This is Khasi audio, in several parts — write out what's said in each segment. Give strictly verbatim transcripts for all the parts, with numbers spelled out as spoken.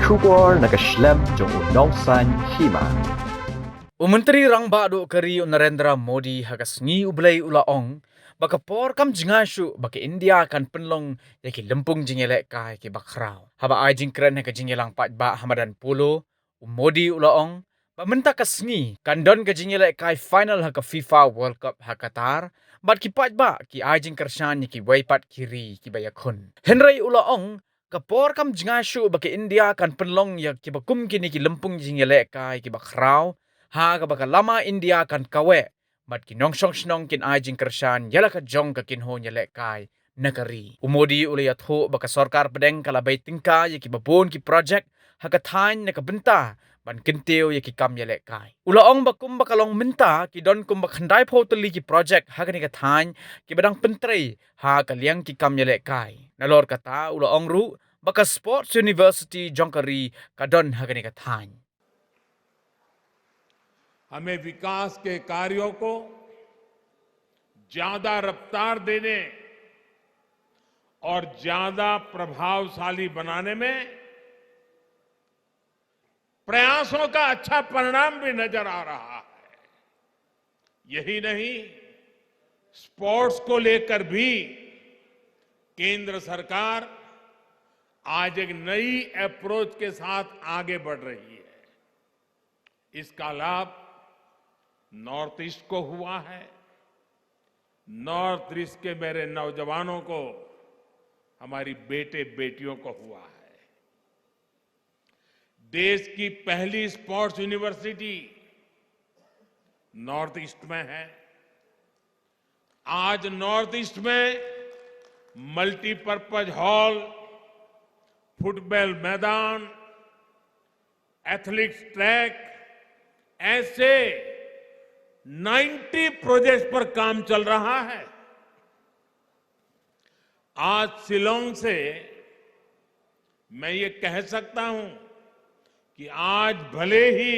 Khubor na ka shlem jong u nongsaiñ hima. U Myntri Rangbah Duh ka ri u Narendra Modi ha ka sngi U Blei u la ong ba ka por kam jngai shuh ba ka India kan pynlong ïa ki lympung jingïalehkai kiba khraw. Haba ai jingkren ha ka jingïalang paidbah ha madan Polo, u Modi u la ong ba mynta ka sngi kan don ka jingïalehkai final ha ka FIFA World Cup ha Qatar, bad ki paidbah ki ai jingkyrshan ïa kiwei pat ki ri kiba ïakhun. Hynrei u la ong ka por kam jngai shuh ba ka India kan pynlong ïa kiba kum kine ki lympung jingïalehkai kiba khraw, ha kaba ka lama India kan kaweh, bad ki nongshong shnong kin ai jingkyrshan ïa la ka jong ka kynhun ïalehkai na ka ri. U Modi u la ïathuh ba ka sorkar pdeng ka la bei tyngka ïa kiba bun ki projek ha ka thaiñ na ka bynta ban kyntiew ïa ki kam ïalehkai. U la ong ba kumba ka long mynta ki don kumba khyndaiphew tylli ki projek ha kane ka thaiñ kiba dang pyntrei ha ka liang ki kam ïalehkai. Nalor kata u la ong ruh ba ka Sports University jong ka ri ka don ha kane ka thaiñ. हमें विकास के कार्यों को ज्यादा रफ्तार देने और ज्यादा प्रभावशाली बनाने में प्रयासों का अच्छा परिणाम भी नजर आ रहा है। यही नहीं, स्पोर्ट्स को लेकर भी केंद्र सरकार आज एक नई अप्रोच के साथ आगे बढ़ रही है। इसका लाभ नॉर्थ ईस्ट को हुआ है। नॉर्थ ईस्ट के मेरे नौजवानों को, हमारी बेटे बेटियों को हुआ है। देश की पहली स्पोर्ट्स यूनिवर्सिटी नॉर्थ ईस्ट में है। आज नॉर्थ ईस्ट में मल्टीपर्पज हॉल, फुटबॉल मैदान, एथलेटिक्स ट्रैक, ऐसे नब्बे प्रोजेक्ट्स पर काम चल रहा है। आज शिलोंग से मैं ये कह सकता हूं कि आज भले ही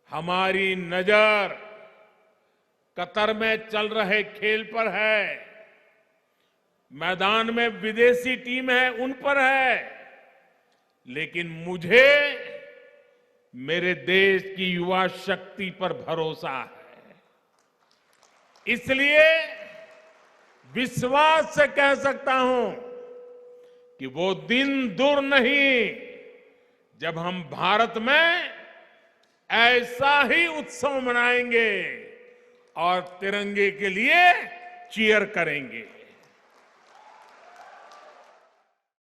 हमारी नजर कतर में चल रहे खेल पर है, मैदान में विदेशी टीम है उन पर है, लेकिन मुझे मेरे देश की युवा शक्ति पर भरोसा है। इसलिए विश्वास से कह सकता हूं कि वो दिन दूर नहीं जब हम भारत में ऐसा ही उत्सव मनाएंगे और तिरंगे के लिए चीयर करेंगे।